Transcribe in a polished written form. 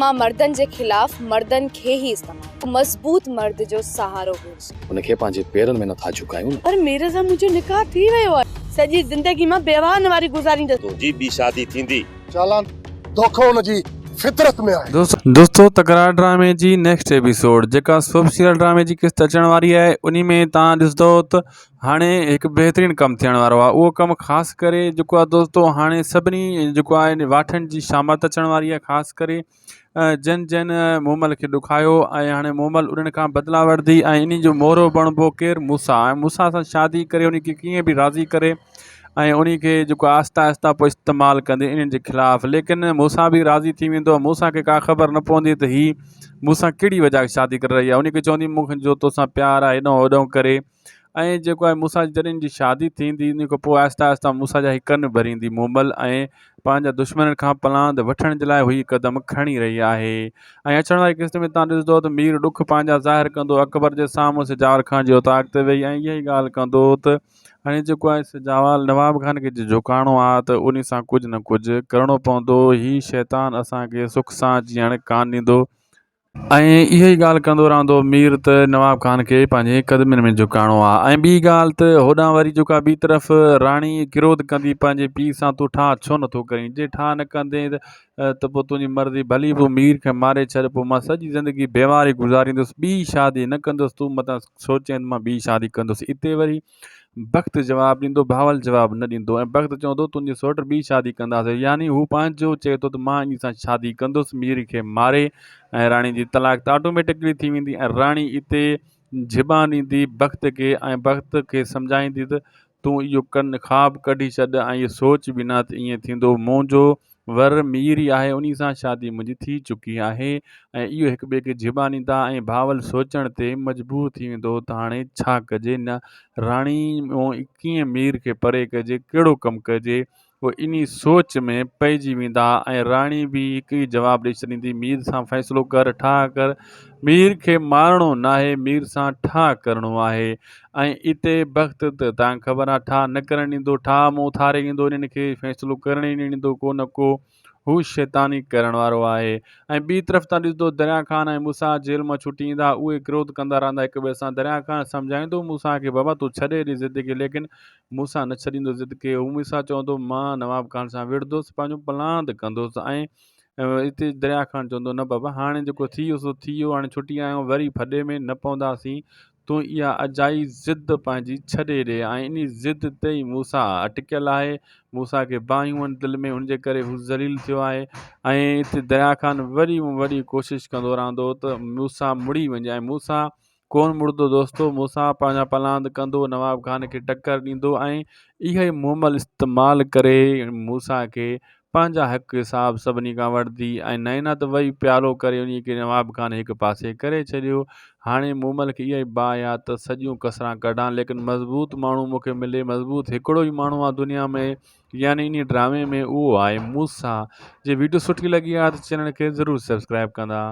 مان مردن جي خلاف مردن کي ئي استعمال. مضبوط مرد جو سهارو هيس. هن کي پنهنجي پيرن ۾ نٿا جهڪايون نه. پر مير سان منهنجو نڪاح ٿي ويو آهي. سڄي زندگي مان بيواهه واري گذاريندس. تنهنجي ٻي شادي ٿيندي. چالان دوکو ان جي فطرت ۾ آهي. دوستو تڪرار ڊرامي جي نيڪسٽ ايپيسوڊ جيڪا سوپ سيريل ڊرامي جي قسط اچڻ واري آهي انهي ۾ تان ڏسندو ته هاڻي هڪ بهترين ڪم ٿيڻ وارو آهي اهو ڪم خاص ڪري جيڪو آهي دوستو هاڻي سڀني جيڪو آهي واٺن جي شامت اچڻ واري آهي خاص ڪري جن جن مومل کي ڏکايو ۽ هاڻي مومل انهن کان بدلا وٺندي ۽ انهي جو مهرو بڻبو ڪير موسيٰ ۽ موسيٰ سان شادي ڪري انهي کي ڪيئن به راضي ڪري ۽ انهي کي جيڪو آهستي آهستي پوء استعمال ڪندي انهن جي خلاف ليڪن موسيٰ به راضي ٿي ويندو موسيٰ کي ڪا خبر نه پوندي ته هي مون سان ڪهڙي وجه شادي ڪري رهي آهي انهي کي چوندي مون کي جو توسان پيار آهي هيڏانهن هوڏانهن ڪري ۽ جيڪو آهي موسيٰ جي جڏهن جي شادي ٿيندي ان کان پوء آهستي آهستي موسيٰ جا هي ڪن ڀريندي مومل ۽ پنهنجا دشمنن کان پلاند وٺڻ جي لاء هي قدم کڻي رهي آهي ۽ اچڻ واري قسط ۾ تان ڏسندو ته مير ڏک پنهنجا ظاهر ڪندو اڪبر جي سامهون سجاول خان جي اوطاق تي ويهي ۽ اها ئي ڳالهه ڪندو ته هاڻي جيڪو آهي سجاول نواب خان کي جي جهڪائڻو آهي ته ان سان ڪجهه نه ڪجهه ڪرڻو پوندو هي شيطان اسان کي سک سان جيئڻ ڪانه ڏيندو ۽ اها ئي ڳالهه ڪندو رهندو مير ته نواب خان کي پنهنجي قدمن ۾ جهڪائڻو آهي ۽ ٻي ڳالهه ته هوڏانهن وري جيڪا ٻي طرف راڻي ڪروڌ ڪندي پنهنجي پيء سان تون ٺاهه ڇو نٿو ڪرين جي ٺاهه نه ڪندين ته پوء تنهنجي مرضي ڀلي پوء مير کي ماري ڇڏ پوء مان سڄي زندگي بيواري گذاريندس ٻي شادي نه ڪندس تون متان سوچين ته مان ٻي شادي ڪندس اتي وري بخت جواب ڏيندو، بهاول جواب نه ڏيندو ۽ بخت چوندو تنهنجي سئوٽ ٻي شادي ڪنداسين يعني هو پنهنجو چئي ٿو ته مان انهي سان شادي ڪندس مير کي ماري ۽ راڻي جي طلاق ته آٽوميٽڪلي ٿي ويندي ۽ راڻي اتي جھٻان ڏيندي بخت کي ۽ بخت کي سمجهائيندي ته تون اهو ڪن خواب ڪڍي ڇڏ ۽ اهو سوچ به نه ته ائين ٿيندو منهنجو ور مير ئي آهي انهي سان شادي منهنجي ٿي چڪي آهي ۽ اهو هڪ ٻئي کي جهٻانيندا ۽ بهاول سوچڻ تي مجبور ٿي ويندو ته هاڻي ڇا ڪجي نه راڻي ڪيئن مير کي پري ڪجي ڪهڙو ڪم ڪجي پوء انهي سوچ ۾ پئجي ويندا ۽ راڻي به هڪ ئي جواب ڏئي ڇڏيندي مير سان فيصلو ڪر ٺاهه ڪر مير کي مارڻو ناهي مير سان ٺاهه ڪرڻو آهي ۽ اتي بخت ته تان خبر آ ٺاهه نه ڪرڻ ڏيندو، ٺاهه مون اٿاري ايندو انهن کي فيصلو ڪرڻ ئي نه ڏيندو ڪو نه ڪو هو شيطاني ڪرڻ وارو آهي ۽ ٻي طرف تان ڏسندو دريا خان ۽ موسيٰ جيل مان ڇٽي ايندا اهي ڪروڌ ڪندا رهندا هڪ ٻئي سان دريا خان سمجهائيندو موسيٰ کي بابا تون ڇڏي ڏي ضد کي ليڪن موسيٰ نه ڇڏيندو ضد کي هو موسيٰ چوندو مان نواب خان سان وڙهندس پنهنجو پلاند ڪندس ۽ اتي دريا خان چوندو نه بابا هاڻي جيڪو ٿي ويو سو ٿي ويو هاڻي ڇٽي آيا آهيون وري ڦڏي ۾ نه پونداسين تون اها اجائي ضد پنهنجي ڇڏي ڏي ۽ انهي ضد تي ئي موسيٰ اٽڪيل آهي. موسيٰ کي باهيون آهن دل ۾ ان جي ڪري هو ذليل ٿيو آهي ۽ اتي دريا خان وڏي ۾ وڏي ڪوشش ڪندو رهندو ته موسيٰ مڙي وڃي ۽ موسيٰ ڪونه مڙندو دوستو موسيٰ پنهنجا پلاند ڪندو نواب خان کي ٽڪر ڏيندو ۽ اها ئي مومل استعمال ڪري موسيٰ کي پنهنجا حق حساب سڀني کان وٺندي ۽ نينا ته وئي پيالو ڪري انهي کي نواب خان هڪ پاسي ڪري ڇڏيو. هاڻي مومل کي اها ئي باهه آ ته سڄيون ڪسران ڪڍان ليڪن مضبوط ماڻهو مون کي ملي مضبوط هڪڙو ئي ماڻهو آ دنيا ۾ يعني انهي ڊرامي ۾ اهو آهي موسيٰ جي ويڊيو سٺي لڳي آ ته چينل کي ضرور سبسڪرائب ڪندا.